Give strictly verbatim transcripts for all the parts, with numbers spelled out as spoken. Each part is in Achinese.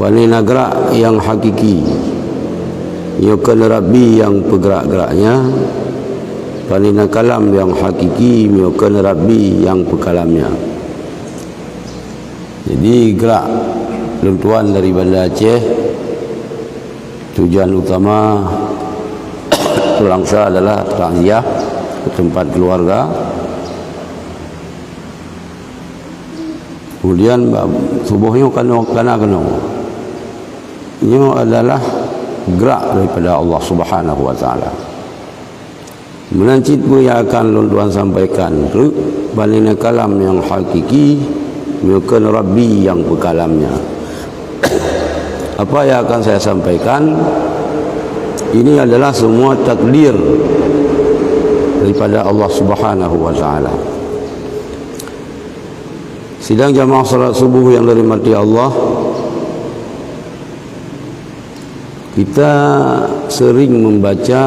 Pane na grak nyang hakiki, nyoe kheun Rabbi nyang peugrak-graknya. Pane na kalam nyang hakiki, nyoe kheun Rabbi nyang peukalamnya. Jadi, grak lôn tuan dari Banda Aceh, tujuan utama lôn laksa adalah takziah ke tempat keluarga. Kemudian, ba-, suboh nyoe kano-, kana keunoe. Nyoe adalah grak daripada Allah Subhanahu wa Taala. Meunan cit peue nyang akan lôn tuan sampaikan, treuk pane na kalam nyang hakiki, nyoe kheun Rabbi nyang peukalamnya. Apa yang akan saya sampaikan, ini adalah semua takdir daripada Allah Subhanahu wa Taala. Sidang jamaah salat subuh yang dirahmati Allah, kita sering membaca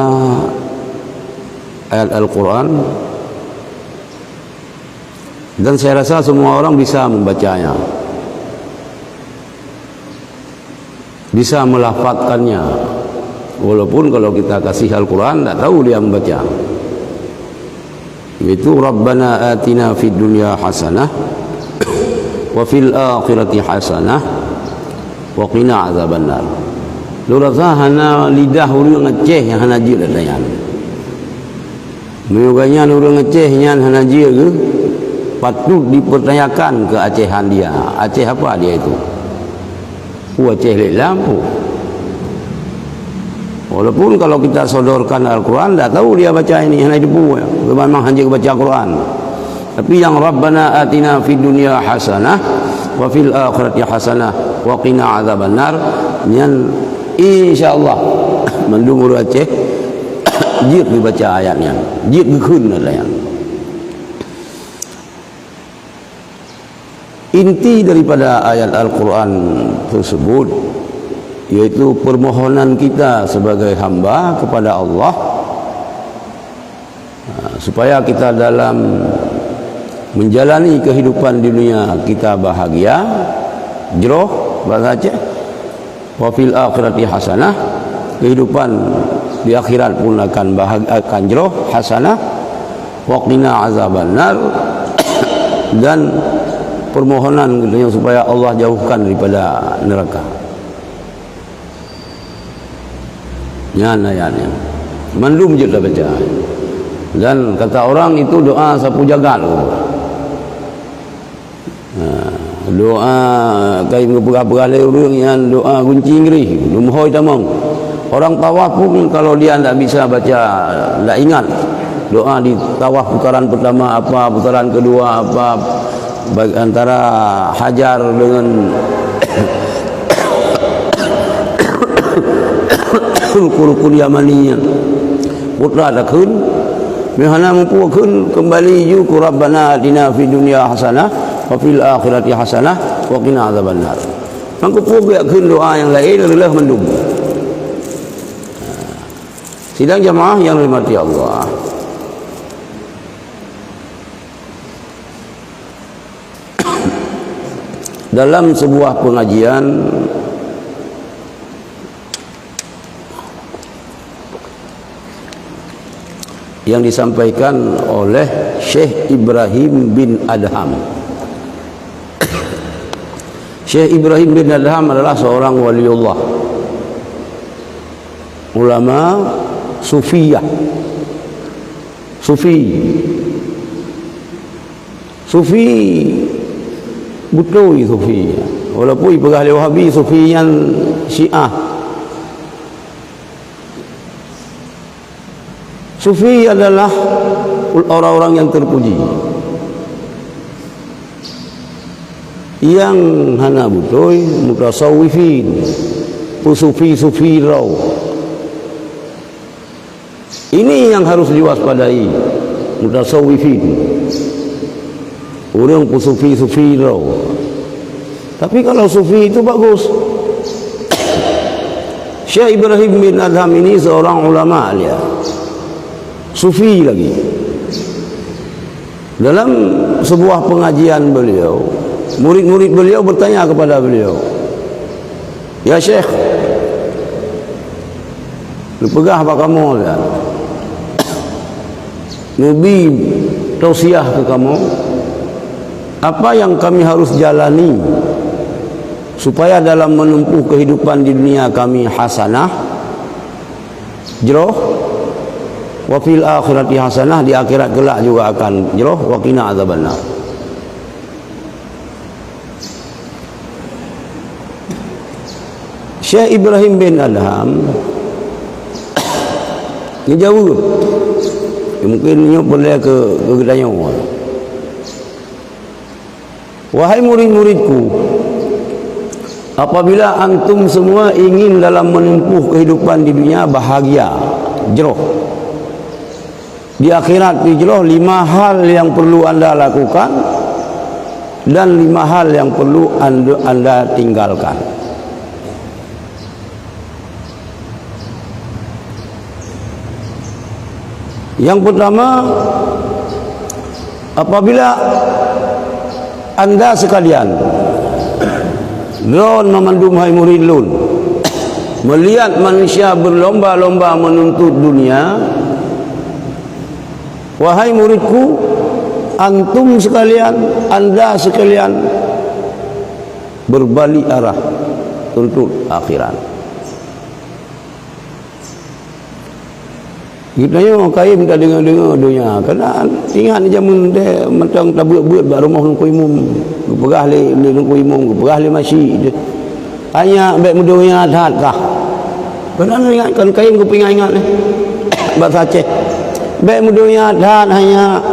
ayat Al-Quran, dan saya rasa semua orang bisa membacanya, bisa melafazkannya. Walaupun kalau kita kasih Al-Quran, tak tahu dia membaca. Yaitu, "Rabbana atina fid dunya hasanah, wa fil akhirati hasanah, wa qina azabannar." Lôn rasa hana lidah ureuëng Aceh nyang hana jeuet lagée nyan. Meunyoe gobnyan ureuëng Aceh nyan hana jeuet geuh, patut dipertanyakan keuacehan dia. Aceh apa dia itu? Peue Aceh lé lam peue? Walaupun kalau kita sodorkan Al-Quran, tak tahu dia baca ini, hana jiteupeue. Memang hana jeuet baca Quran. Tapi nyang Rabbana atina fid dunya hasanah, wa fil akhirati hasanah, wa qina azabannar, nyan, insya Allah, mandum ureuëng Aceh jeuet geubaca ayat nyan, jeuet geukheun ayat nyan. Inti daripada ayat Al-Quran tersebut, yaitu permohonan kita sebagai hamba kepada Allah, ha, supaya kita dalam menjalani kehidupan di dunia kita bahagia, jroh, bahasa Aceh, "Wa fil akhirati hasanah," kehidupan di akhirat pun akan bahag-, akan jroh, hasanah, "wa qina azabannar," dan permohonan katanya supaya Allah jauhkan daripada neraka. Nyan ayatnya. Mandum jeuet tabaca. Dan kata orang itu doa sapu jagat. Ha, doa kai geupeugah-peugah lé ureuëng nyan doa gunci Inggris, leumohôi tamong. Orang tawaf pun kalau dia ndak bisa baca, ndak ingat doa di tawaf putaran pertama apa, putaran kedua apa, baik antara Hajar dengan rukun-rukun Yamani nyan. Putra takheun, meuhana mupeue kheun kembali ju ku Rabbana atina fid dunya hasanah wa fil akhirati hasanah wa qina azabannar. Mangko peue geukheun doa nyang laén reuloh mandum. Sidang jamaah yang dirahmati Allah. Dalam sebuah pengajian yang disampaikan oleh Syekh Ibrahim bin Adham. Syekh Ibrahim bin Adham adalah seorang waliullah, ulama sufiyah, sufi. Sufi beutôi sufi. Walaupun ipeugah lé Wahabi sufi nyan Syiah. Sufi adalah orang-orang yang terpuji. Yang hana beutôi mutasawwifin, peusufi-sufi droe. Ini yang harus diwaspadai mutasawwifin. Ureuëng peusufi-sufi droe. Tapi kalau sufi itu bagus. Syekh Ibrahim bin Adham ini seorang ulama dia. Sufi lagi. Dalam sebuah pengajian beliau, murid-murid beliau bertanya kepada beliau, "Ya Syekh, neupeugah bak kamoe, neubi tausiah keu kamoe, apa yang kami harus jalani supaya dalam menempuh kehidupan di dunia kami hasanah, jroh, wa fil akhirati hasanah, di akhirat kelak juga akan jroh, wa qina azabannar." Syekh Ibrahim bin Adham geujaweueb, mungken nyoe peureulée keu, keu geutanyoe. "Wahai murid-muridku, apabila antum semua ingin dalam menempuh kehidupan di dunia bahagia, jroh, di akhirat pih jroh, lima hal yang perlu anda lakukan dan lima hal yang perlu anda, anda tinggalkan." Yang pertama, apabila anda sekalian, droen mamandum hai murid lôn, melihat manusia berlomba-lomba menuntut dunia, wahai muridku, antum sekalian, anda sekalian berbalik arah, tuntut akhirat. Geutanyoe kayém tadeungoe-deungoe donya, karena ingat jameun deh mantong tabeuet-beuet bak rumoh Teungku Imum, geupeugah lé, lé Teungku Imum, geupeugah lé masyik deh. Hanya bék meudonya that kah. Karena ingat kon kayém geupeuingat-ingat deh. Bahasa Aceh. Bék meudonya that hanya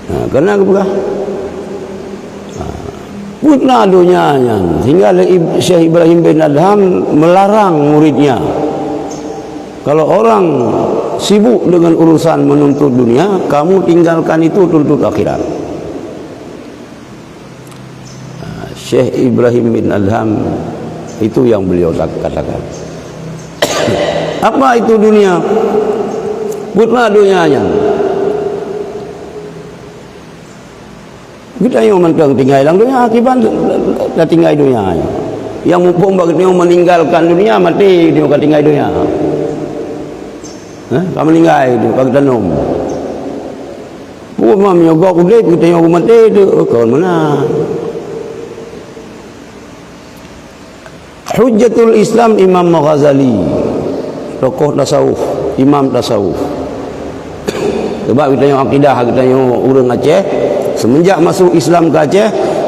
Ha, keunan geupeugah. Ha, peue na donya nyan, sehingga lé Ib-, Syekh Ibrahim bin Adham melarang muridnya, "Kalau orang sibuk dengan urusan menuntut dunia, kamu tinggalkan itu, tuntut akhirat." Syekh Ibrahim bin Adham, itu yang beliau tak-, katakan. Apa itu dunia? Peue na donya nyan? Geutanyoe mantong tinggai lam donya, akibat tatinggai donya nyan. Nyang muphom bak geutanyoe meninggalkan dunia, maté geutanyoe ka tinggai donya. Hah? Ka meninggai geutanyoe, ka geutanom. Peue meunyoe gob udeb, geutanyoe meumaté teuk, kon meunan. Hujjatul Islam Imam Ghazali, tokoh tasawuf, imam tasawuf. Sebab geutanyoe akidah geutanyoe ureuëng Aceh, semenjak masuk Islam ke Aceh,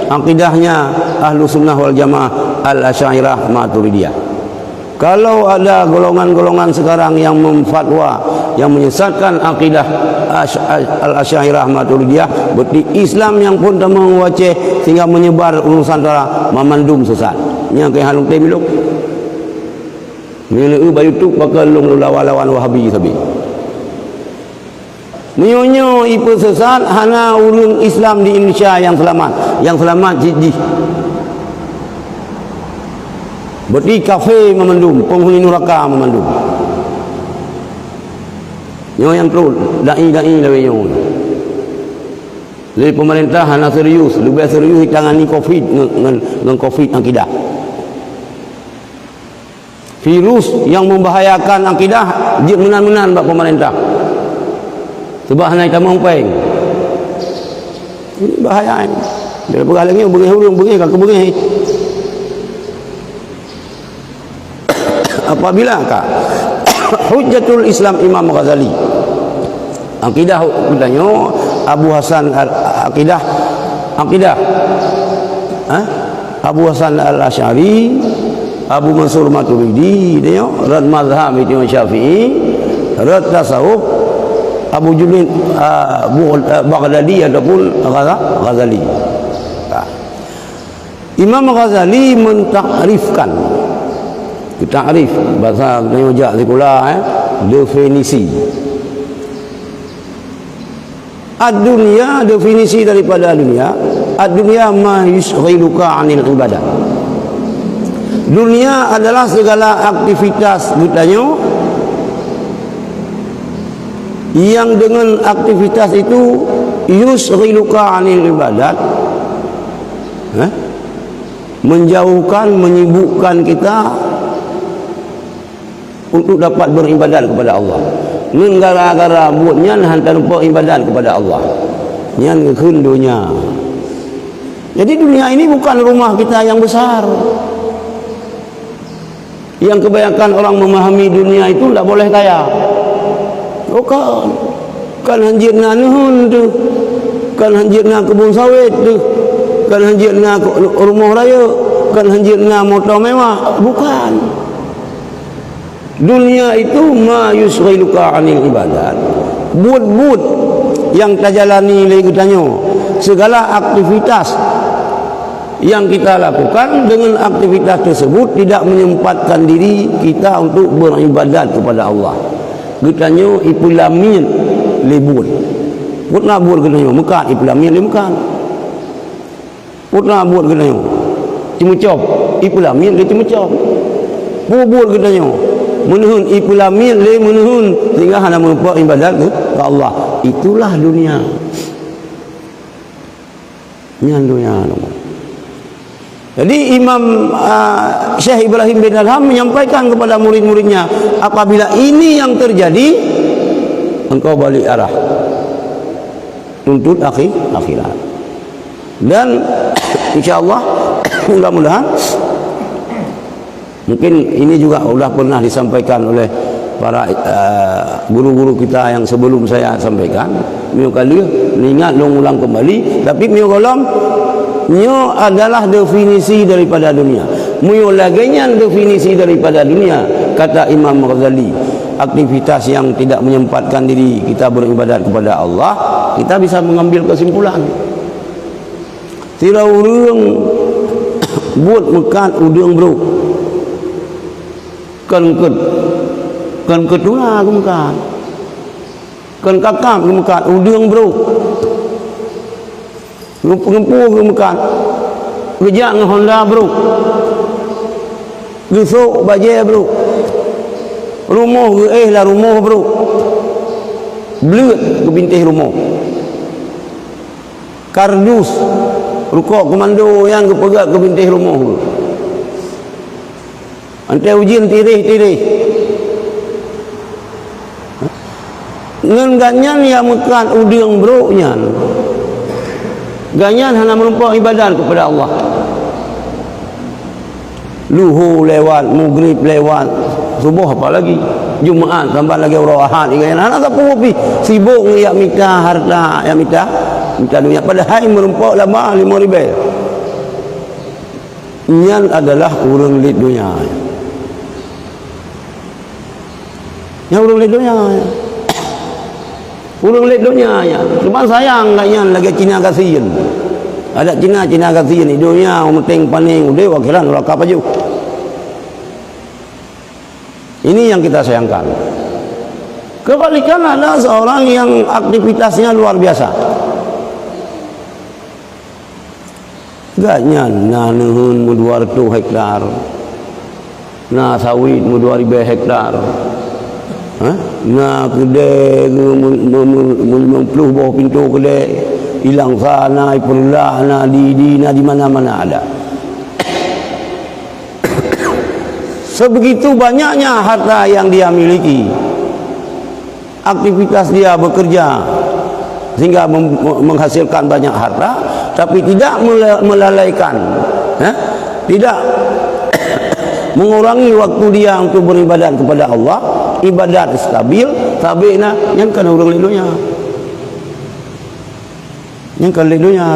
akidahnya Ahlu Sunnah wal Jamaah, Al-Asy'ariyah, Maturidiyah. Kalau ada golongan-golongan sekarang yang memfatwa, yang menyesatkan akidah Asy-, Al-Asy'ariyah Maturidiyah, berarti Islam nyang phon tamong u Aceh sehingga menyebar u Nusantara, mamandum sesat. Nyang keu hana tem ilok. Meunyoe bak YouTube pakon lôn lawan-lawan Wahabi sabe. Meunyoe nyoe ipeusesat, hana ureuëng Islam di Indonesia nyang seulamat. Nyang seulamat cit jih. Berarti kafé mamandum, penghuni nuraka mamandum. Nyoe nyang trok, dai-dai lawét nyoe. Lé pemerintah hana serius, leubeh serius ditangani covid ngon, ngon, ngon covid akidah. Virus nyang membahayakan akidah jeuet meunan-meunan bak pemerintah. Sebab hana jitamong péng. Ini bahaya ini. Dari peugah lagée nyoe, beungéh ureuëng, beungéh ka keubeungéh. Apabila ka Hujjatul Islam Imam Ghazali, akidah geutanyoe Abu Hasan Al-, akidah, akidah, ha? Abu Hasan Al-Asy'ari, Abu Mansur Maturidi, dia rot mazhab itu Syafi'i, rot tasawuf Abu Junaid, ah, Bu-, ah, Baghdadi ataupun Ghaza-, Ghazali. Ah. Imam Ghazali mentakrifkan, takrif, bahasa geutanyoe jak sikula, eh, definisi. Ad-dunya, definisi daripada dunia, ad-dunya ma yusyghiluka 'anil ibadah. Dunia adalah segala aktivitas geutanyoe yang dengan aktivitas itu Yusghiluka anil ibadat, eh? Menjauhkan, menyibukkan kita untuk dapat beribadat kepada Allah. Ngon gara-gara buet nyan hana tarumpok ibadat kepada Allah. Nyan geukheun donya. Jadi dunia ini bukan rumah kita yang besar. Yang kebanyakan orang memahami dunia itu tidak boleh kaya. Oh kan, kan hanjeuet na neuheun tu, kan hanjeuet na keubun sawit tu, kan hanjeuet na ke-, rumoh rayeuk, kan hanjeuet na moto mewah. Bukan. Dunia itu ma yusghiluka anil ibadat. Buet-buet yang tajalani lé geutanyoe, segala aktivitas yang kita lakukan dengan aktivitas tersebut tidak menyempatkan diri kita untuk beribadat kepada Allah. Geutanyoe ipeulamiet lé buet. Buet na buet geutanyoe, meukat ipeulamiet lé meukat. Peue na buet geutanyoe? Ceumeucom, ipeulamiet lé ceumeucom. Peue buet geutanyoe? Meuneuen, ipeulamiet lé meuneuen, sehingga hana meurumpok ibadat keu Allah. Itulah dunia. Nyan dunia. Jadi Imam, ah, Syekh Ibrahim bin Adham menyampaikan kepada murid-muridnya, apabila ini yang terjadi, engkau balik arah. Tuntut akhi-, akhirat. Dan insya Allah, mudah-mudahan, mungkin ini juga sudah pernah disampaikan oleh para, eh, guru-guru kita yang sebelum saya sampaikan. Meunyoe ka lheueh, ingat lôn ulang kembali, tapi meunyoe gohlom, nyoe adalah definisi daripada dunia. Meunyoe lagèe nyan definisi daripada dunia, kata Imam Ghazali, aktivitas yang tidak menyempatkan diri kita beribadat kepada Allah, kita bisa mengambil kesimpulan. Sidroe ureueng buet meukat udeueng brôk. Kon keu-, kon keu tula geumeukat. Kon kakab geumeukat, udeueng brôk. Geupeungeupue geumeukat. Geujak ngon honda brôk. Geusôk bajèe brôk. Rumoh geuéh lam rumoh brôk. Bleuet geubintéh rumoh. Kardus, rukok komando nyang geupeugöt geubintéh rumoh geuh. Watèe ujeuen tiréh-tiréh. Ngon gobnyan nyang meukat udeueng brôk nyan, gobnyan hana meurumpok ibadat keupada Allah. Luho lewat, Maghrib lewat, Suboh apalagi. Jumat sambat lagèe uroe Ahad, ingat hana sapeue pih. Sibok ngon jak mita harta, jak mita, mita dunia. Padahai meurumpok laba limong ribèe. Nyan adalah ureueng lét donya. Nyan ureueng lét donya. Ureueng lét donya nyan. Teuma sayang gobnyan lagèe Cina gasien. Adak Cina, Cina gasien, di donya, meuténg panéng, udép, akhirat, neuraka pajoh. Ini yang kita sayangkan. Kebalikan, ada seorang yang aktivitasnya luar biasa. Gobnyan na neuheun meudua reutôh hektar, na sawit meudua ribèe hektar, ha? Na keudè geuh meu-, meu-, meu-, meulimong ploh boh pintoe keudè, i Langsa na, i Peureulak na, di, di, na di mana-mana ada. Sebegitu banyaknya harta yang dia miliki, aktivitas dia bekerja sehingga mem-, menghasilkan banyak harta, tapi tidak mela-, melalaikan, eh, tidak mengurangi waktu dia untuk beribadat kepada Allah, ibadat stabil, sabé na, nyan kon ureueng lét donya. Nyan kon lét donya.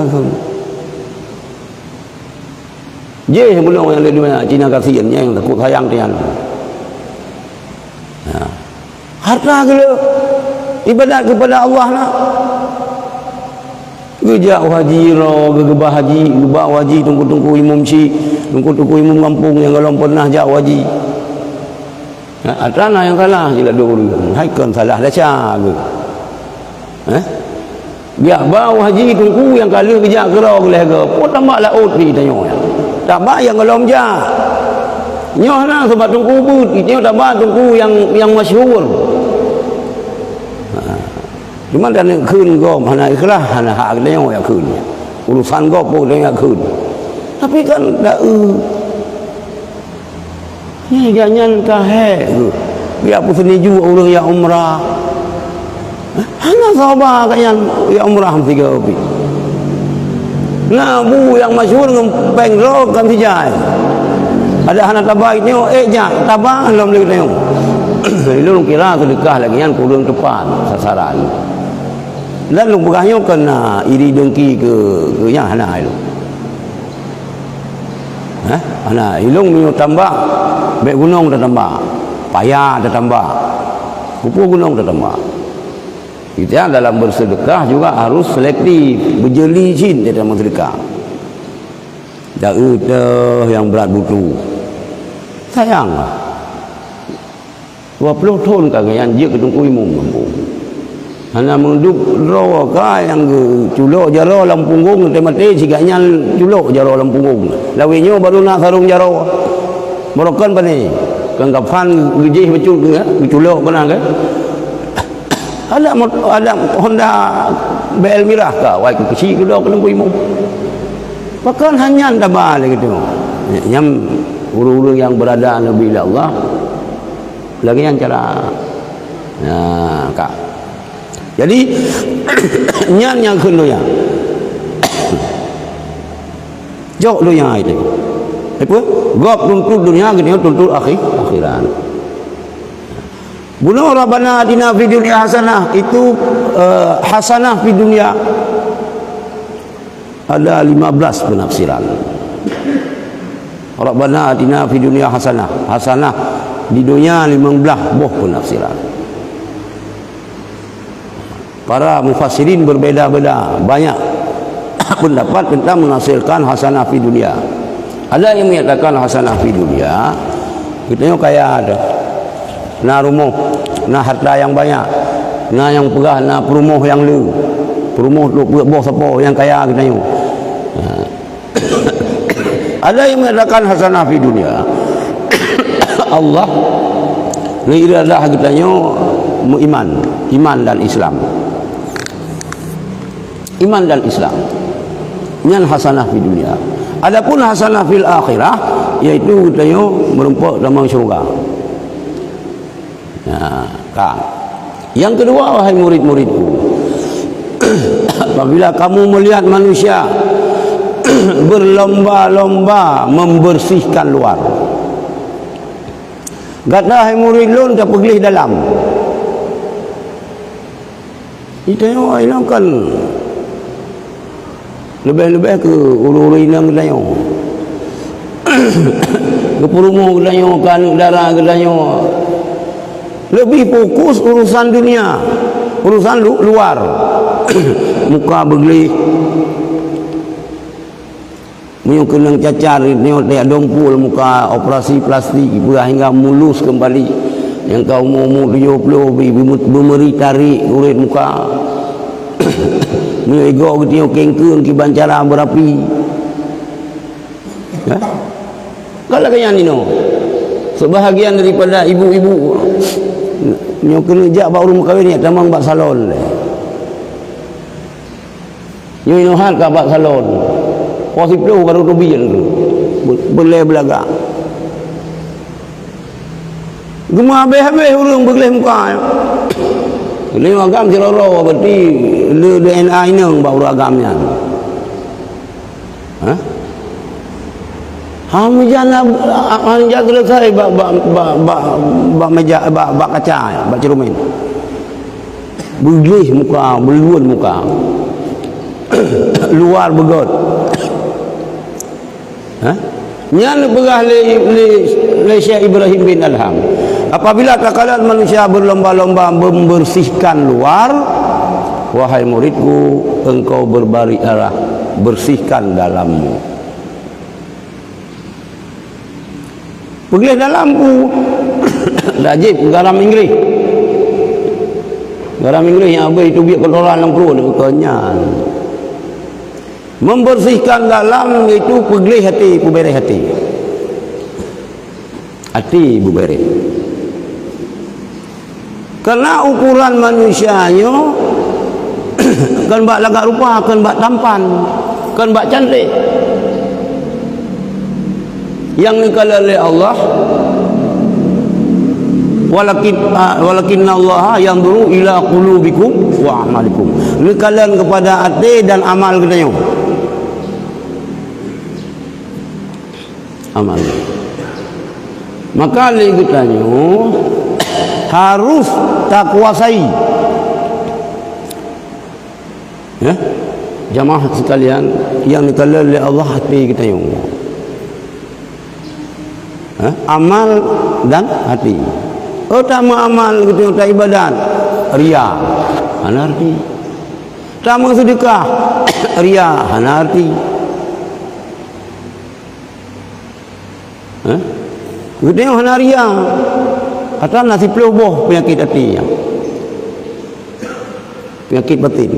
Jih meulong nyang lé donya, Cina gasien nyang takot sayang tian. Ha. Harta geuh lé, ibadat keupada Allah na. Geujak haji ro, geugeubah haji, geubah haji teungku-teungku imum syik, teungku-teungku imum gampông nyang golom pernah jak haji. Ha, atra na nyang salah jiladoe ureueng. Hai kon salah desya geuh. Eh? Geujak ba haji teungku nyang ka lheueh geujak keudroe geuh lhèe goe. Peue tambak laôt pih tanyoe nyan. Tambak nyang golom jak. Nyoe na sabab teungku beuet, nyoe tambak teungku nyang, nyang masyhur. Ha. Cuma dan kheun gob hana ikhlas, hana hak geutanyoe jak kheun. Urusan gob pun geutanyoe jak kheun. Tapi kan dak eu. Nyan gobnyan ka hék geuh. Biar peuseuniju ureuëng jak umrah. Hana sabar gobnyan jak umrah meusigoe pih. Na bu nyang masyhur ngon péng droe kan sijai. Ada hana taba geutanyoe, ék jak taba lom lé geutanyoe. Ilôn kira seudeukah lagée nyan kureueng teupat sasaran. Dan lôn peugah nyoe kon na iri dengki keu, keu nyang hana ilôn. Hah? Hana, ilôn meunyoe tambak, bék gunong tatambak, paya tatambak, peue-peue gunong tatambak. Kita dalam bersedekah juga harus selektif, beujeueli cit dalam bersedekah. Dak eu teuh nyang brat butu. Sayang lah. Dua ploh thon ka gobnyan jeuet keu teungku imum gampông. Hana meudup droe ka nyang geuculok jaroe lam punggong, maté-maté si gobnyan culok jaroe lam punggong. Lawét nyoe barô na sarong jaroe. Barokon pane? Kon kapan geujih bacut, geuculok keunan kan? Ada mot-, ada Honda B L mirah ka, wai keu keuchik keu droe keu teungku imum. Pakon hana taba lé gitu. Nyang ureuëng-ureuëng nyang berada neubi lé Allah, lagée nyan cara. Nah, ka. Jadi, nyan nyang kheun donya. Jok donya itu. Apa? Gob tuntut dunia, geutanyoe tuntut akhir, akhirat. Bunoe Rabbana atina fid dunya hasanah, itu, eh, hasanah fid dunya. Ada lima belas penafsiran. Rabbana atina fid dunya hasanah. Hasanah di dunia lima belas boh penafsiran. Para mufassirin berbeda-beda, banyak pendapat tentang menafsirkan hasanah fid dunya. Ada yang menyatakan hasanah fid dunya, kita nyoe kaya tu. Na rumoh, na harta nyang banyak, na nyang peugah na peurumoh nyang le. Peurumoh tu peuet boh sapo nyang kaya geutanyoe. Ha. Ada yang mengatakan hasanah fi dunia. Allah ni iradah geutanyoe meuiman, iman dan Islam. Iman dan Islam. Nyan hasanah fi dunia. Adapun hasanah fil akhirah, yaitu geutanyoe meureumpok tamong syurga. Nah, ka. Yang kedua, wahai murid-muridku, apabila kamu melihat manusia berlomba-lomba membersihkan luar, gata hai murid lôn tapeugleh dalam. Geutanyoe inong kan leubeh-leubeh keu ureuëng-ureuëng inong geutanyoe. Keu peurumoh geutanyoe, keu aneuëk dara geutanyoe. Leubeh fokus urusan dunia, urusan lu-, luar. Muka beugleh. Meunyoe keunong cacar, nyoe tajak dompu lam muka, operasi plastik, peugah hingga mulus keumbali. Nyang ka umu-umu tujoh ploh, bi-, bi-, beumeri tarék ureuëng muka. Meunyoe igoe geutanyoe kengkeun kiban cara beurapi. Ya? Kalau kaya nino, sebahagian daripada ibu-ibu, nyoe keuneuk jak bak ureuëng meukawen, nyak tamong bak salon. Nyoe inoe that ka bak salon. Poh siplôh barô teubiet tu. Be-, beulée beulagak. Geuma habéh-habéh ureuëng beugleh muka. Lé agam sidroe-droe, berarti le D N A inong bak ureuëng agam nyan. Hah? Hana meujan, hana meujan selesai bak, bak, bak, bak, bak meja, bak, bak kaca, bak cermin. Beugleh muka, beuluen muka. Luar beugöt. Hah? Nyan peugah lé, lé, lé Syekh Ibrahim bin Adham, "Apabila takalon manusia berlomba-lomba membersihkan luar, wahai muridku, engkau berbalik arah, bersihkan dalammu." Peugleh dalam pu. Dak jép garam Inggris. Garam Inggris nyang habéh teubiet kotoran lam pruet, kon nyan. Membersihkan dalam itu peugleh até, peubéréh até. Até beuberéh. Karena ukuran manusia nyoe Kon bak lagak rupa, kon bak tampan, kon bak cantik. Nyang neukalon lé Allah, walakin, ah, walakinnallaha yanzuru ila qulubikum wa a'malikum. Neukalon keupada até dan amal geutanyoe. Amal. Maka lé geutanyoe harus takuasai. Ya? Jamaah sekalian, nyang neukalon lé Allah até geutanyoe. Ha? Amal dan hati. Oh, tameuamal geutanyoe, taibadat, ria, hana arti. Tameuseudeukah, ria, hana arti. Ha? Geutanyoe hana ria, ata na siplôh boh peunyakét até nyan. Peunyakét batin.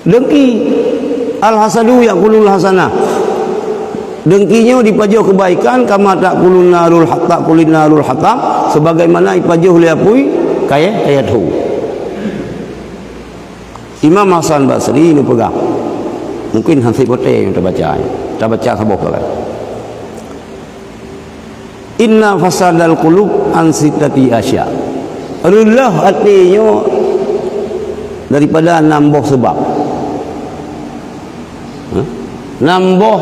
Dengki, al-hasadu ya'kulul hasanah. Dengki nyoe jipajoh keubaikan, kama ta'kulun narul ha-, ta'kulun narul hatab, sebagaimana jipajoh lé apui kayèe, kayèe tho. Imam Hasan Basri neupeugah, mungkin hana sép watèe nyoe tabaca, tabaca saboh kali. Inna fasadal qulub an sittati asya. Reuloh até nyoe daripada nam boh seubab. Hah? Nam boh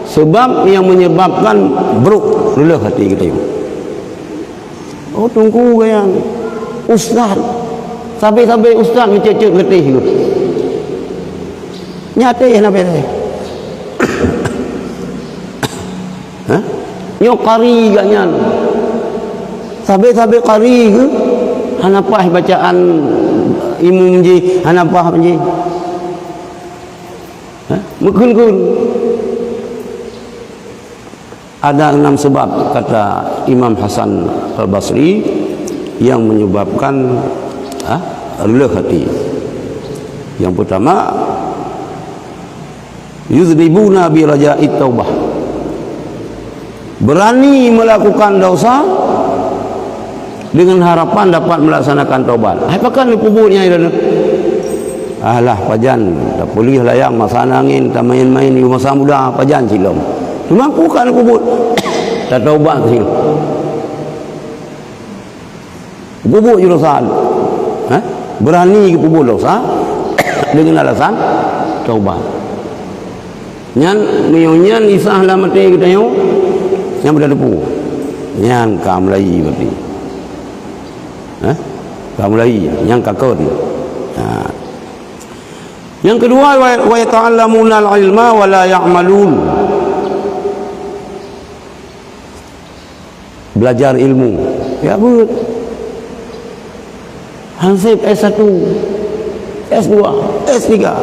seubab nyang menyebabkan brôk reuloh até geutanyoe. Oh, teungku geuh nyan, ustaz. Sabe-sabe ustaz meucot-cot geutéh nyoe. Nyan até hana beureh. Hah? Nyoe qari geuh nyan. Sabe-sabe qari geuh hana paih bacaan imum jih, hana paih jih. Hah? Meukeun-keun. Ada enam sebab, kata Imam Hasan Al-Basri, yang menyebabkan, ha, reuloh hati. Yang pertama, yuznibuna bi raja'it taubah. Berani melakukan dosa dengan harapan dapat melaksanakan taubat. Hai, pakon neupeubuet nyan droeneuh? Alah, pajan, tapeulih layang masa na angén, tamaén-maén di masa muda, pajan cit lom. Teuma pakon neupeubuet? Tataubat cit. Peubuet jih dosa. Hah? Berani peubuet dosa dengan alasan taubat. Nyan, meunyoe nyan Isa lam até geutanyoe, nyan beutateupeue. Nyan ka mulai berarti. Hah? Ka mulai, nyan ka kon. Ha. Nyang keudua, wa, wa yata'allamunal ilma wa la ya'malun. Belajar ilmu. Ya, beut. Hansip S satu, S dua, S tiga.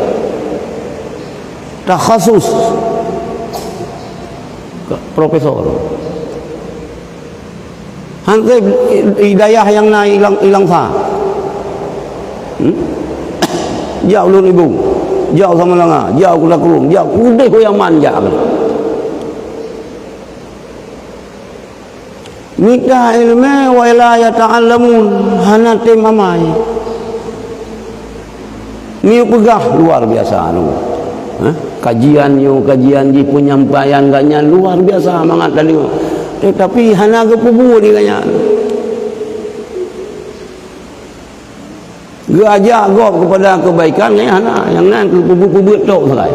Takhasus. Profesor. Hansip hidayah nyang na ilang, ilang sa. Hmm? Jak ulôn Ibu, jak Samalanga, jak Kuta Krueng, jak udeh Yaman jak. Mita ileumèe wa la yata'allamun, hana tem amai. Nyoe peugah luar biasa nyoe. Hah? Kajian nyoe, kajian jih, penyampaian gobnyan luar biasa mangat tadi. Tetapi hana geupeubuet di gobnyan. Geuajak gob keupada keubaikan, nyan hana. Nyang nan keu peubuet-peubuet tok sagai.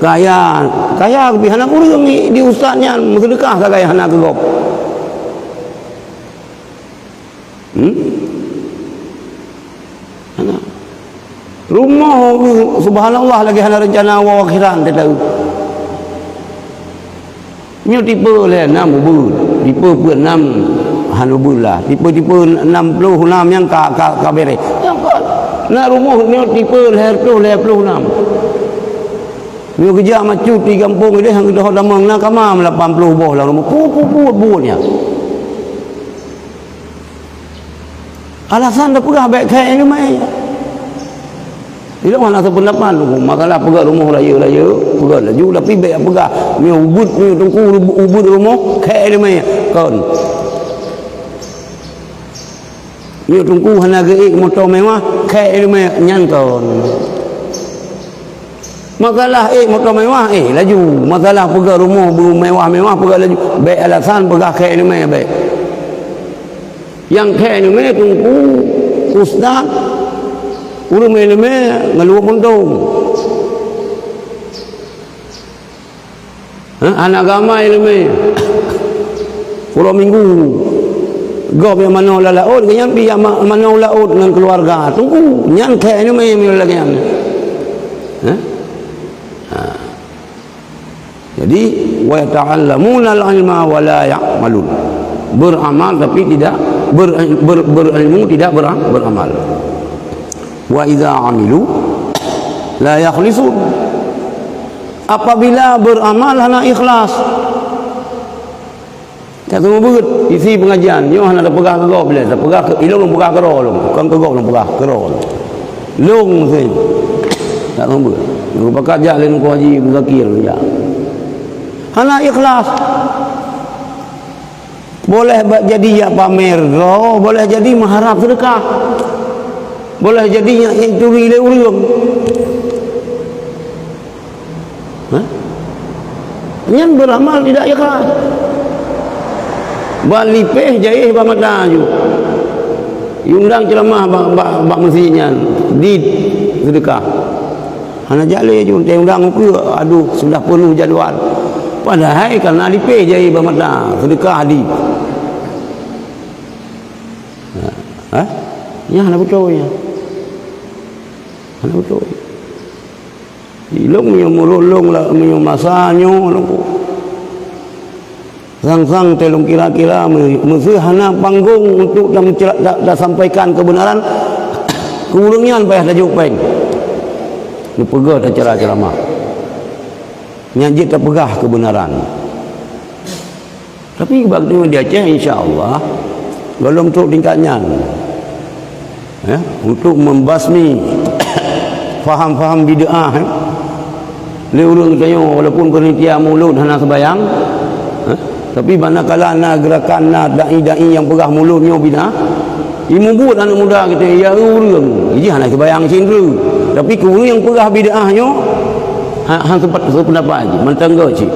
Kaya, kaya pih hana kureueng di, di ustaz nyan, meuseudeukah sagai hana keu gob. Hmm? Hana. Rumoh, subhanallah, lagèe hana reuncana woe akhiran, teuh tahu. Nyoe tipe lhèe nam ubeut, tipe peuet nam hana ubeut lah, tipe-tipe nam ploh nam nyang ka, ka, ka beureh. Nyang ka, na rumoh nyoe tipe lhèe reutôh lhèe ploh nam. Nyoe geujak macut di gampông idéh nyang geudoh damong na kama lapan ploh boh lam rumoh. Pu, pu, pu, buet nyan. Alasan tapeugah bèk khék ileumèe. Ilôn hana seupeundapat, masalah peugöt rumoh rayeuk-rayeuk, peugöt laju, tapi bèk peugah, nyoe ubeut, nyoe teungku, ubeut rumoh, khék ileumèe. Kon. Nyoe teungku hana geuék moto mewah, khék ileumèe nyan kon. Masalah ék moto mewah, ék laju. Masalah peugah rumoh mewah-mewah, peugah laju. Bèk alasan peugah khék ileumèe, bèk. Nyang khék ileumèe teungku, ustaz, ureueng ileumèe ngeuluh puntông. Hah? Aneuk agama ileumèe. Uroe Minggu. Gob nyang manoe lam laôt, nyan pih nyang ma-, manoe laôt ngon keuluwarga. Teungku, nyan khék ileumèe meunyoe lagèe nyan. Hah? Ha. Jadi, wa yata'allamunal ilma wa la ya'malun. Beramal tapi tidak ber-, ber-, berilmu, tidak bera-, beramal. Wa idza amilu la yakhlisun. Apabila beramal hana ikhlas. Tak seumeubeuet isi pengajian, nyoe hana tapeugah keu gob lé, tapeugah keu ilôn, lôn peugah keudroe lôn, kon keu gob lôn peugah, keudroe lôn. Lôn meusti. Tak seumeubeuet. Nyoe pakat jak lé Teungku Haji Muzakir jak. Hana ikhlas. Boleh ba-, jadi jak pamer droe, boleh jadi meuharab seudeukah. Boleh jadi nyak, nyak turi lé ureueng. Hah? Nyan beramal tidak ikhlas. Ban lipéh jayéh bak mata ju. Iundang ceuramah bak, bak, bak meuseujid nyan, dit seudeukah. Hana jak lé ju, teuundang ukeue, aduh, sudah penuh jadwal. Padahai karena lipéh jayéh bak mata, seudeukah dit. Ha? Nyan hana beutôi nyan. Hana beutôi. Ilôn meunyoe mulod lôn la-, meunyoe masa nyoe lôn ku. Sang-sang teuh lôn kira-kira meu-, meuseu hana panggong untuk ta-, ta-, tasampaikan keubeunaran, keu ureueng nyan payah tajok péng. Neupeugah ta cara ceuramah. Nyan jeuet tapeugah keubeunaran. Tapi bak geutanyoe di Aceh, insya Allah, gohlom trok tingkat nyan. Ya, untuk membasmi faham-faham bid'ah, ya. Lé ureueng geutanyoe, walaupun panitia mulod hana seubayang, ya, tapi manakala na geurakan, na dai-dai nyang peugah mulod nyoe bid'ah, imubuet aneuk muda geutanyoe, ya ureueng, jih hana seubayang cit. Tapi keu ureueng nyang peugah bid'ah nyoe, ha, han sempat seupendapat jih, mantong goe cit.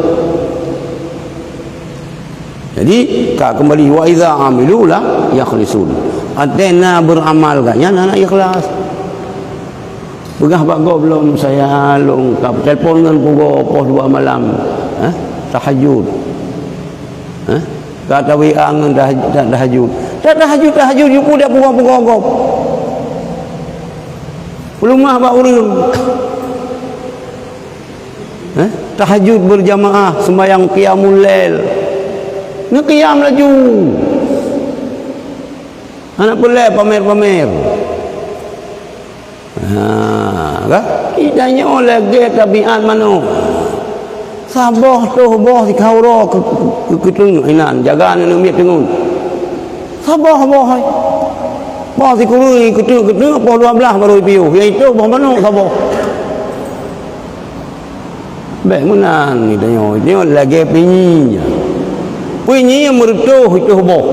Jadi, ka kembali, "Wa idza amilu la yakhlisun." Até na beuramal gobnyan hana ikhlas. Peugah bak gob lom, "Saya lôn ka telepon ngon pugoe poh dua malam, eh, tahajud. Eh, ka ta-W A ngon tahaj-, ta-, tahajud. Ta tahajud, tahajud, yue peugah pugoe-pugoe gob. Peuleumah bak ureueng." Eh, tahajud berjamaah, sembahyang qiyamul lail. Neuqiyam laju. Hana peureulèe pamer-pamer. Ha, kan? Geutanyoe lagèe tabiat manok. Saboh toh boh sikeuh uroe keu-, keu-, keuteung inan, jaga aneuk miet teungeut. Saboh boh hai. Boh sikureueng keuteung-keuteung, poh dua belas baru ipiôh. Nyang itu boh manok saboh. Bèk meunan geutanyoe, nyoe lagèe pinyi nyan. Pinyi nyang meureutoh itôh boh.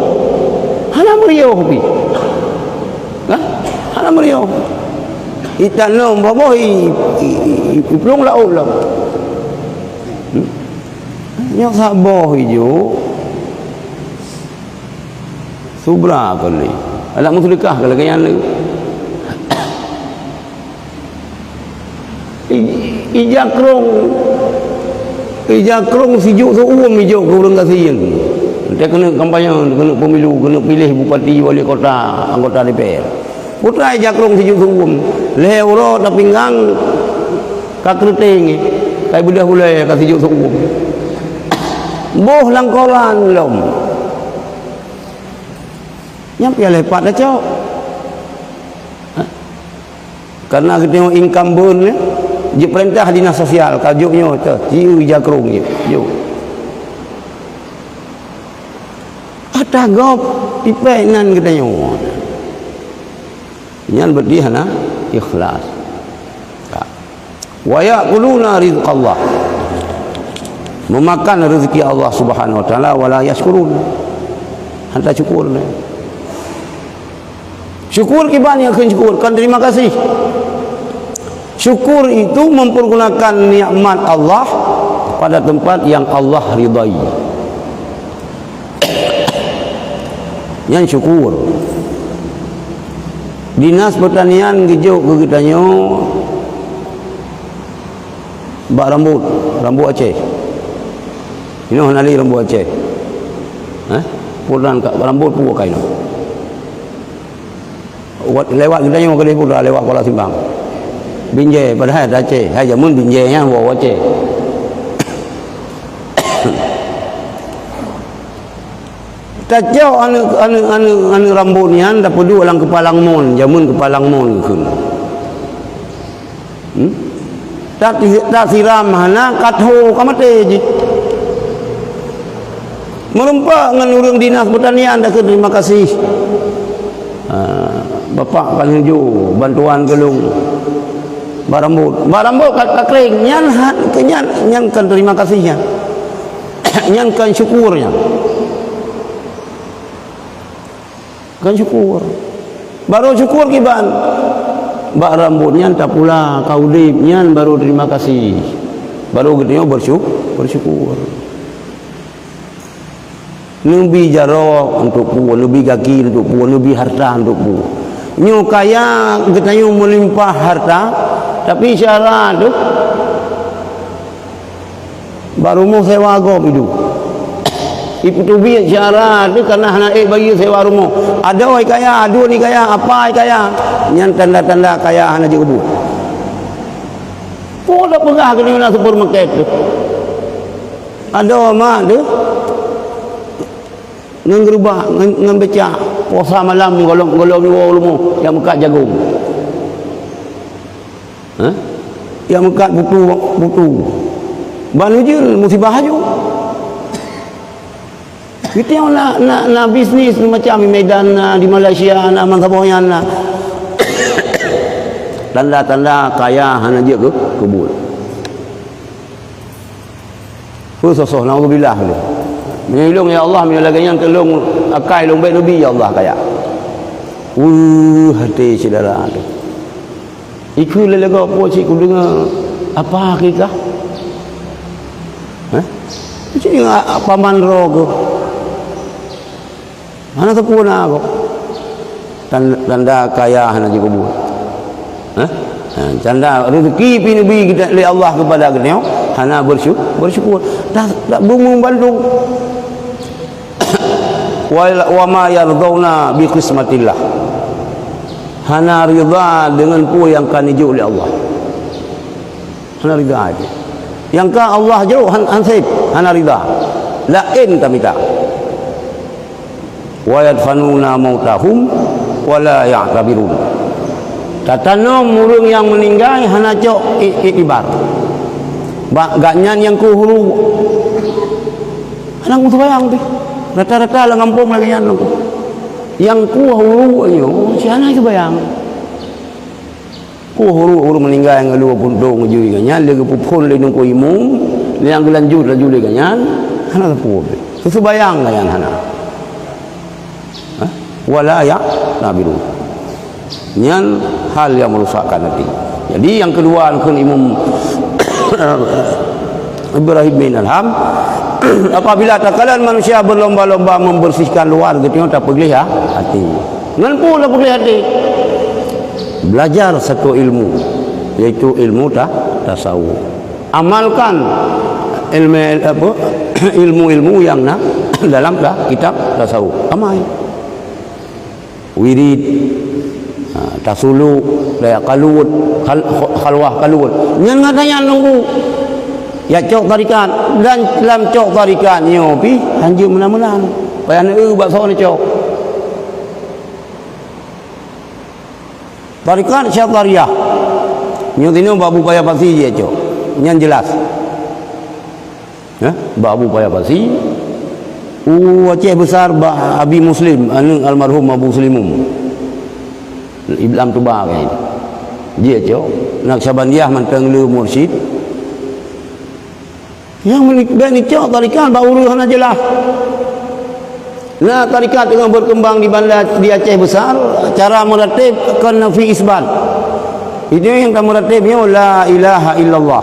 Hana meuriyôh pih. Hah? Hana meuriyôh. Itanom boh-boh i, i, i, i, iplueng laôt lom. Hmm? Nyoe saboh ijok. Subra kali. Adak meuseudeukah ka lagèe nyan lé. I-, ija krông, ija krông sijuek seu-uem ijok keu ureueng gasien. Teuh keuneuk kampanye, keuneuk pemilu, keuneuk piléh bupati, wali kota, anggota D P R. Peue teuma ija krông sijuek seu-uem. Lhèe uroe tapinggang ka keureuteng, ka beudôh ulèe ka sijuek seu-uem. Boh lam koran lom. Nyan pialèe pat tacok. Karena geutanyoe incumbent, ya, jipeurintah dinas sosial, ka jok nyoe, teuh, jieu ija krông jih, jok. Ata gob, ipèk nan geutanyoe. Nyan berarti hana ikhlas. Ka. "Wa ya'kuluna rizqallah." Memakan rezeki Allah Subhanahu wa Taala, "wa la yashkurun." Hana syukur. Syukur kiban nyang kheun syukur, kon terima kasih. Syukur itu mempergunakan nikmat Allah pada tempat yang Allah ridai. Nyan syukur. Dinas Pertanian geujok keu geutanyoe bak rambot, rambot Aceh. Inoe hana lé rambot Aceh. Eh? Pue nan ka rambot pue ka inoe. Wat-, lewat geutanyoe keudeh pue lewat Kuala Simpang. Binjai, padahai Aceh. Hai jameun binjai nyan woe Aceh. Tacok aneuk, aneuk, aneuk, aneuk rambot nyan tapeuduek lam keupalang mon, jameun keupalang mon kheun. Hmm? Ta-, tasiram hana, ka tho ka maté jih. Meureumpok ngon ureuëng dinas pertanian dak kheun terima kasih. Ah, Bapak ka lheueh jok bantuan keu lôn. Bak rambot. Bak rambot ka, ka kering. Nyan ha-, nyan, nyan kon terima kasih nyan. Nyan kon syukur nyan. Kon syukur. Baru syukur kiban. Bak rambot nyan tapula ka udeb nyan baru terima kasih. Baru geutanyoe bersyu-, bersyukur. Neubi jaroe untuk pue, neubi gaki untuk pue, neubi harta untuk pue. Nyoe kaya geutanyoe meulimpah harta, tapi syara tu bak rumoh sewa gob iduek. Ipeutubiet syara tu kana hana ék bayeue sewa rumoh. Adoe kaya, aduen kaya, apa kaya. Nyan tanda-tanda kaya hana jeuet keu buet. Pue dak peugah keunoe na supermarket tu. Adoe mak tu. Ngon geurubak, ngon, ngon becak. Puasa malam golom-golom nyoe u rumoh, jak meukat jagong. Hah? Jak meukat putu, putu. Ban ujeuen musibah aju. Geutanyoe na, na, na bisnis macam di Medan na, di Malaysia na, bansaboh nyan na. Tanda-tanda kaya hana jeuet keu, keu buet. Peue soh-soh, naudzubillah lé. Meunyoe lôn, ya Allah, meunyoe lagée nyan keu lôn, akai lôn bék neubi, ya Allah, kaya. Weueh até syedara tu. Ikeu lé lagoe po cit kudeungoe apa hakikah? Hah? Cit ingat paman droe keuh. Hana sapeue na gob. Tan-, tanda kaya hana jikeubeuet. Hah? Ha, tanda rezeki pi neubi kita lé Allah kepada geutanyoe, hana bersyu-, bersyukur. Dah, dah beumeubandum. Wa la-, wa ma yardhauna bi qismatillah. Hana ridha deungon peue nyang ka neujok lé Allah. Hana ridha aja. Nyang ka Allah jok han-, hansép, hana ridha. Laén tamita. Wa yadfanuna mautahum wa la ya'tabirun. Tatanom ureuëng nyang meuninggai hana cok i-, iktibar. Bak gobnyan nyang kueh uruek. Hana kueh seumayang pih. Rata-rata lam gampông lagée nyan. Nyang kueh uruek nyoe, si hana seumayang. Kueh uruek ureuëng meuninggai ngon lua puntông jui gobnyan, lé geupeuphon lé nungku imum, lé nyang geulanjut laju lé gobnyan, hana sapeue pih. Seumayang gobnyan hana. Hah? Wa la ya'tabirun. Nyan hal yang merusakkan hati. Jadi, nyang keudua, kheun Imam Ibrahim bin Adham, apabila takalon manusia berlomba-lomba membersihkan luar, geutanyoe tapeugleh ha-, hati. Ngon peue tapeugleh hati? Belajar satu ilmu, yaitu ilmu ta-, tasawuf. Amalkan ilmu, apa, ilmu-ilmu yang na dalam ta-, kitab tasawuf. Amai. Wirid, ha, tasuluk, daya kalut, khal-, khalwah kalut. Nyan gata nyan nunggu. Ya cok tarikat, dan lam cok tarikat nyoe pih hanjeuet meunan-meunan. Payah neueu bak soe neucok. Tarikat Syathariyah. Nyoe tinoe bak Abu Paya Pasi jicok. Nyan jelas. Ya, bak Abu Paya Pasi. U Aceh Besar bak Abi Muslim, aneuk almarhum Abu Slimum. Iblam Tuba kan. Jicok. Naqsyabandiyah mantong le mursyid. Nyang meuni-, bèk neucok tarikat bak ureueng hana jeulaih. Na tarekat teungoh berkembang di Banda, di Aceh Besar, cara meuratéb kon nafi isbat. Itu nyang ka meuratéb nyoe la ilaha illallah.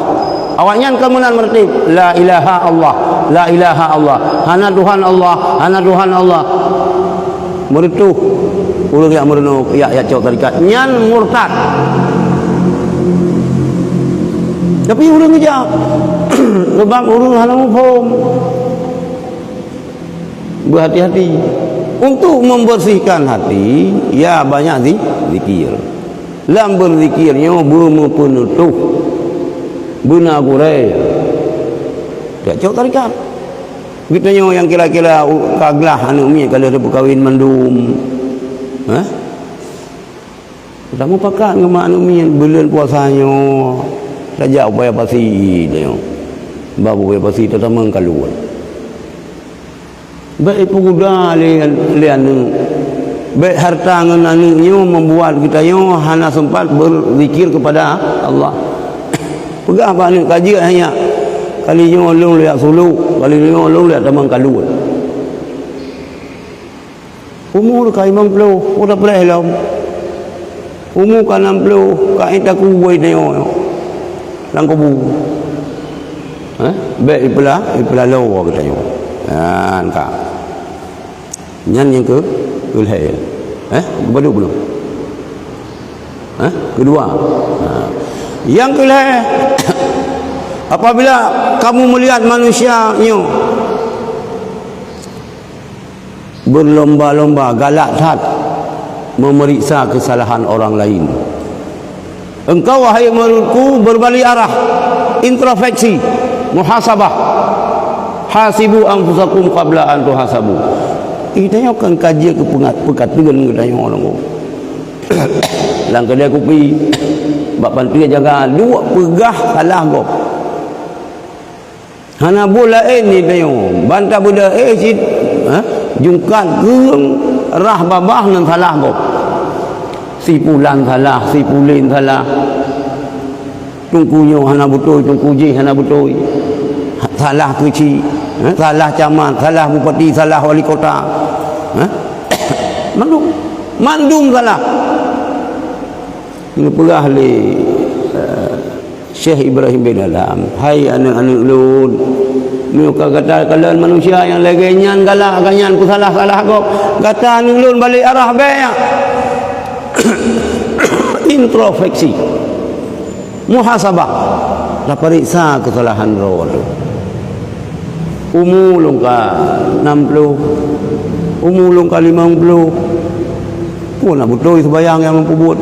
Awaknyan ka meunan meuratéb la ilaha Allah, la ilaha Allah. Hana Tuhan Allah, hana Tuhan Allah. Meureutôh ureuëng nyang meurunoe, nyang, nyang cok tarekat. Nyan murtad. Tapi ureuëng jak, sebab ureuëng hana muphom. Berhati-hati. Untuk membersihkan hati, ya banyak zi-, zikir. Lam berzikir nyoe beumeupeuneutôh, beuna gurée. Jak cok tarekat. Geutanyoe nyang kira-kira u-, ka glah aneuëk miet ka lheueh teupeukawen mandum. Hah? Tamupakat ngon mak aneuëk miet buleuen puasa nyoe, tajak u Paya Pasi tanyoe. Ba u Paya Pasi tatamong kaluet. Bék ipeuguda lé, lé aneuëk. Bék harta ngon aneuëk nyoe membuat geutanyoe hana sempat berzikir kepada Allah. Peugah bak aneuëk, "Ka jeuet hai nyak, kali nyoe lôn lheueh suluk, kali nyoe lôn lheueh tamong kaluet." Umu ka limong ploh, udah preh lom. Umu ka nam ploh, ka ék takubui tanyoe lam kubu. Hah? Bék ipeula-, ipeulaloe geutanyoe. Nyan ka. Nyan nyang keu-, keulhée. Eh, geupadub bunoe? Eh, keudua. Ha. Nyang keulhée, apabila kamu melihat manusia nyoe, berlomba-lomba, galak that memeriksa kesalahan orang lain. Engkau, wahai muridku, berbalik arah, introspeksi, muhasabah. "Hasibu anfusakum qabla an tuhasabu." Ih, tanyoe kan ka jeuet keu peungat-, peukateuen geutanyoe nyoe. Lam keudè kupi, bak panteue jaga, duek peugah salah gob. Hana buet laén di tanyoe, ban tabeudôh, eh, cit, ha? Jungkat keueng rhah babah ngon salah gob. Si pulan salah, si pulen salah. Teungku nyoe hana beutôi, teungku jih hana beutôi. Salah keuchik, ha? Salah camat, salah bupati, salah wali kota. Ha? Mandum, mandum salah. Geupeugah lé, eh, Syekh Ibrahim bin Adham, "Hai aneuëk-aneuëk lôn, meunyoe ka gata kalon manusia nyang lagée nyan galak, ka nyan peusalah-salah gob, gata aneuëk lôn balek arah bék, introspeksi, muhasabah, tapareksa keusalahan droe teuh. Umu lôn ka nam ploh, umu lôn ka limong ploh, peue na beutôi seumayang nyang lôn peubuet?"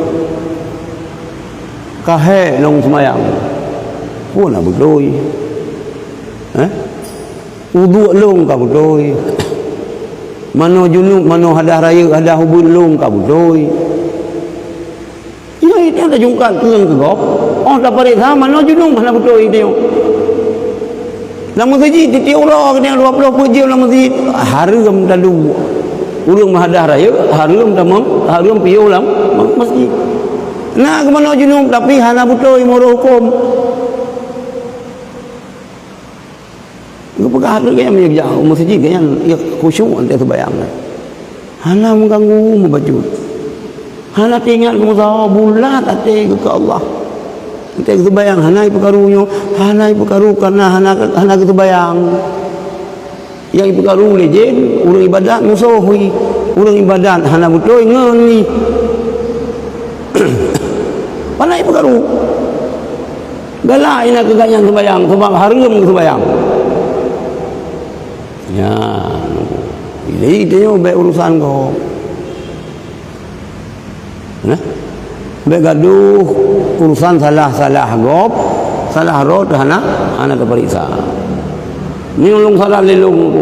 Ka hék lôn seumayang, peue na beutôi? Eh? Uduk lôn ka beutôi. Manoe junub, manoe hadah rayeuk, hadah ubeut lôn ka beutôi. Nyoe, nyoe tajungkat keueng keu gob. Oh, tapareksa manoe junub hana beutôi nyoe. Lam meuseujid, tieb-tieb uroe keudeh dua ploh peuet jeuem lam meuseujid, hareuem taduek. Ureuëng meuhadah rayeuk, hareuem tamong, hareuem piôh lam ma-, meuseujid. Na geumanoe junub, tapi hana beutôi meurôh huköm. Geupeugah lé gobnyan meunyoe geujak u meuseujid, gobnyan khusyuk watée seumayang. Hana meuganggu meubacut. Hana teuingat meusaho, bulat até geuh keu Allah. Até geuseumayang hana jipeukaru nyoe, hana jipeukaru kareuna hana, hana geuseumayang. Nyang jipeukaru lé jén, ureuëng ibadat musoh jih. Ureuëng ibadat hana beutôi ngon jih. Hana jipeukaru. Galak inan keu gobnyan seumayang, sabab hareuem geuseumayang. Ya. Jadi, tanyoe bék urusan gob. Nah. Bék gadoh urusan salah-salah gob, salah droe teuh hana, hana tapareksa. Nyoe lôn salah lé lôn.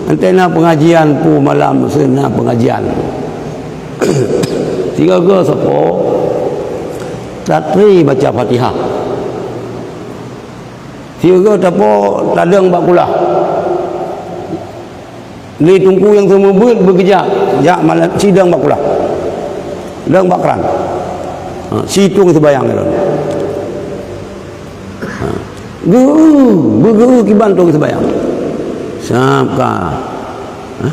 Watée na peungajian peue malam, seuna peungajian. Sigoe-goe sapo, tatri baca Fatihah. Sigoe-goe tapo tadong bak kulah. Lé teungku nyang seumeubeuet beugeujak, jak malam sidang bak kulah. Dong bak kran. Ha, situng seubayang lôn. Ha. Geu, beugeu kiban tueng seubayang. Sab ka. Ha?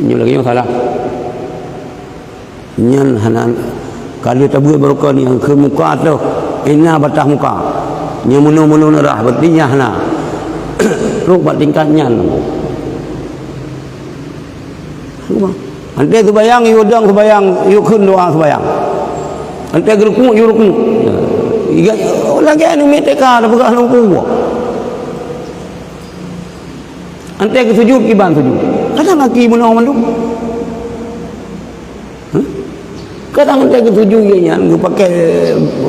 Nyoe lagèe nyoe salah. Nyan hana, ka lheueh tabeuet barokon nyang keu muka teuh, ina bataih muka. Nyoe meunoe-meunoe neurah, berarti nyan hana. Trok bak tingkat nyan. Antée seubayang, yue dong seubayang, yue kheun doa seubayang. Antée geurukuk, yue rukuk. Lagèe aneuk miet T K tapeugah lôn kuwoe. Antée geusujut, kiban sujut. Kadang aki meunoe mandum. Hah? Kadang antée geusujut, iya nyan geupakai,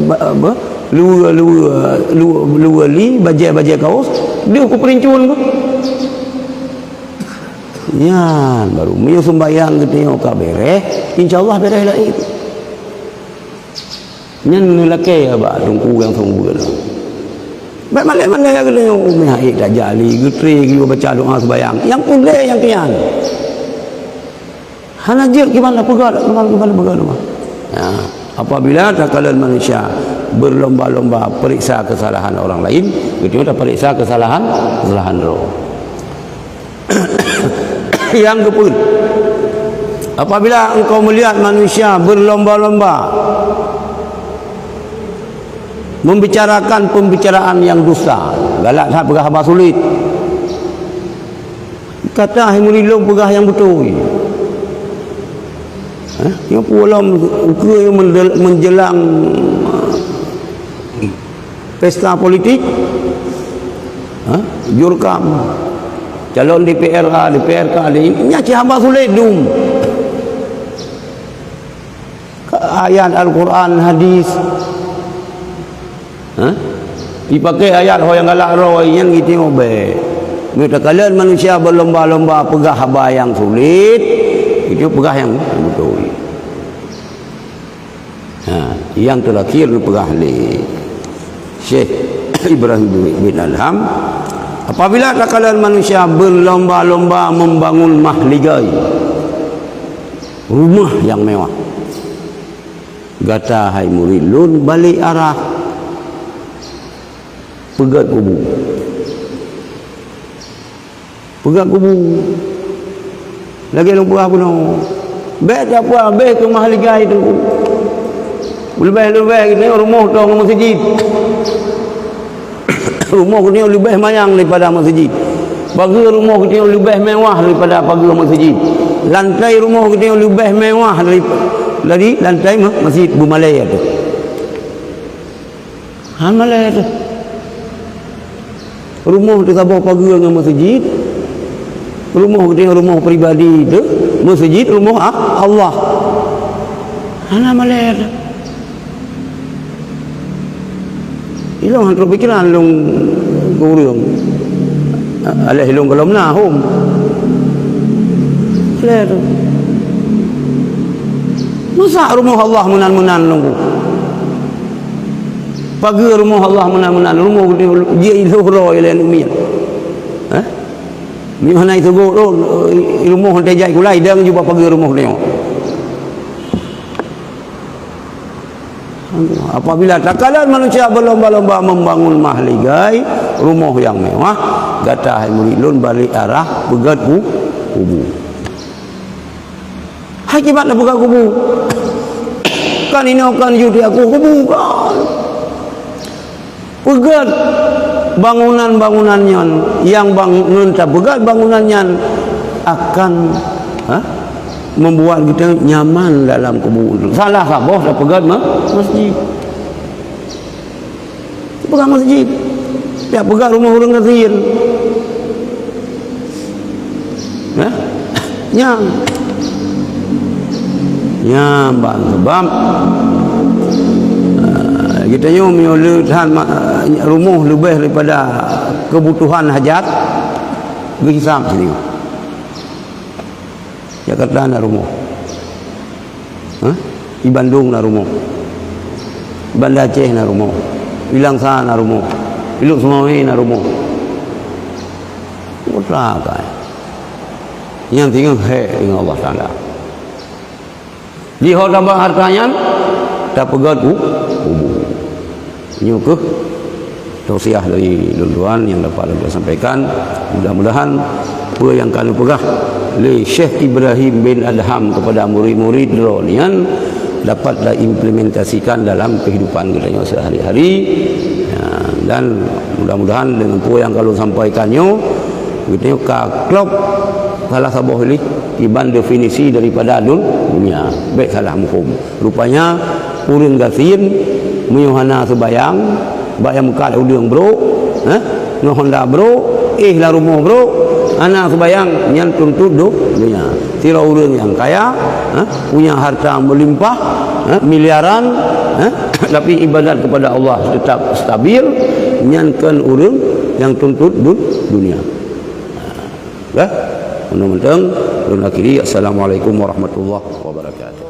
ba-, apa, luwa, luwa, luwa, luwa li, bajée-bajée kaos, deuh keu peurincun keuh. Nyan baru meunyoe sumbayang geutanyoe ka beureh, insya Allah beureh laén. Nyan neulakée bak teungku nyang seumeubeuet nyoe. Bèk malèe-malèe geutanyoe, meuhai tajak li geutré geuyue baca doa seubayang. Nyang peureulèe nyang keu nyan. Hana jeuet kiban peugah, kiban, kiban peugah doa. Ya, apabila takalon manusia berlomba-lomba periksa kesalahan orang lain, geutanyoe taperiksa kesalahan, kesalahan droe. Nyang keupeuet, apabila engkau melihat manusia berlomba-lomba membicarakan pembicaraan yang dusta, galak that peugah haba sulet. Kata hai murit lôn peugah nyang beutôi. Hah? Nyang peue lom ukeue nyang mendel-, menjelang pesta politik, ha? Jurkam, calon D P R A, D P R K, di, nya cit haba sulet dum. Ka ayat Al-Quran, hadis, ha? Dipakai ayat ho nyang galak droe, nyan geutanyoe bèk. Meunyoe takalon manusia berlomba-lomba peugah haba nyang sulet, itu peugah nyang beutôi. Ha, nyang teurakhir neupeugah lé Syekh Ibrahim bin Adham, apabila takalon manusia berlomba-lomba membangun mahligai, rumah yang mewah, gata hai murit lôn balek arah peugét kubu. Peugét kubu. Lagèe lôn peugah bunoe. Bèk tapeugah bèk keu mahligai teungku. Leubeh-leubeh geutanyoe rumoh tô ngon meuseujid. Rumoh geutanyoe leubeh manyang daripada meuseujid. Pageue rumoh geutanyoe leubeh mewah daripada pageue meuseujid. Lantai rumoh geutanyoe leubeh mewah dari, dari lantai me-, meuseujid beumalèe teuh. Hana malèe teuh. Rumoh teuh saboh pageue ngon meuseujid. Rumoh geutanyoe rumoh pribadi teuh, meuseujid rumoh a-, Allah. Hana malèe teuh. Ilôn han trok pikeran lôn keu ureueng. Aléh lôn gohlom na hom. Malèe teuh. Masa rumoh Allah meunan-meunan lôn ku? Pageue rumoh Allah meunan-meunan, rumoh geutanyoe jih ilôh droe lé aneuk miet. Hah? Meunyoe hana iteugot rot, rumoh teuh jai kulai, dan juba pageue rumoh geutanyoe. Apabila takalon manusia berlomba-lomba membangun mahligai, rumoh yang mewah, gata hai murit lôn balek arah peugét ku-, kubu. Hai kiban na peugét kubu. Kan inoe kan yue di aku kubu kan. Peugét bangunan-bangunan nyan, nyang bang-, ngon tapeugét bangunan nyan akan, ha, membuat kita nyaman dalam kubu. Salah saboh tapeugét ma-, masjid. Peugét masjid. Tapeugét rumoh ureueng gasien. Hah? Nyan. Nyan ban sebab, ah, geutanyoe meunyoe le that ma-, rumoh leubeh daripada keubutuhan hajat, geuhisab sini. Jakarta na rumoh. Hah? Di Bandung na rumoh. Banda Aceh na rumoh. Di Langsa na rumoh. Di Lhokseumawe na rumoh. Putra kai. Nyang tinggal hek dengan Allah Taala. Di ho tabang harta nyan, tapeugét ku-, kubu. Nyoe keuh tausiah dari lôn tuan yang dapat lôn sampaikan. Mudah-mudahan peue nyang ka lôn peugah lé Syekh Ibrahim bin Adham kepada murid-murid droe nyan dapat diimplementasikan dalam kehidupan geutanyoe sehari-hari. Ya, dan mudah-mudahan dengan peue nyang ka lôn sampaikan nyoe, geutanyoe ka klop salah saboh lé kiban definisi daripada dun-, dunia. Bèk salah muphom. Rupanya, ureueng gasien meunyoe hana seubayang, bak nyang meukat udeueng brôk, eh, ngon honda brôk, éh lam rumoh brôk, hana seubayang, nyan tuntot du-, dunia. Sidroe ureueng nyang kaya, eh, punya harta meulimpah, eh, miliaran, eh, tapi ibadat kepada Allah tetap stabil, nyan kon ureueng nyang tuntot du-, dunia. Dah? Mantong-mantong, ulôn akhiri. Assalamualaikum warahmatullahi wabarakatuh.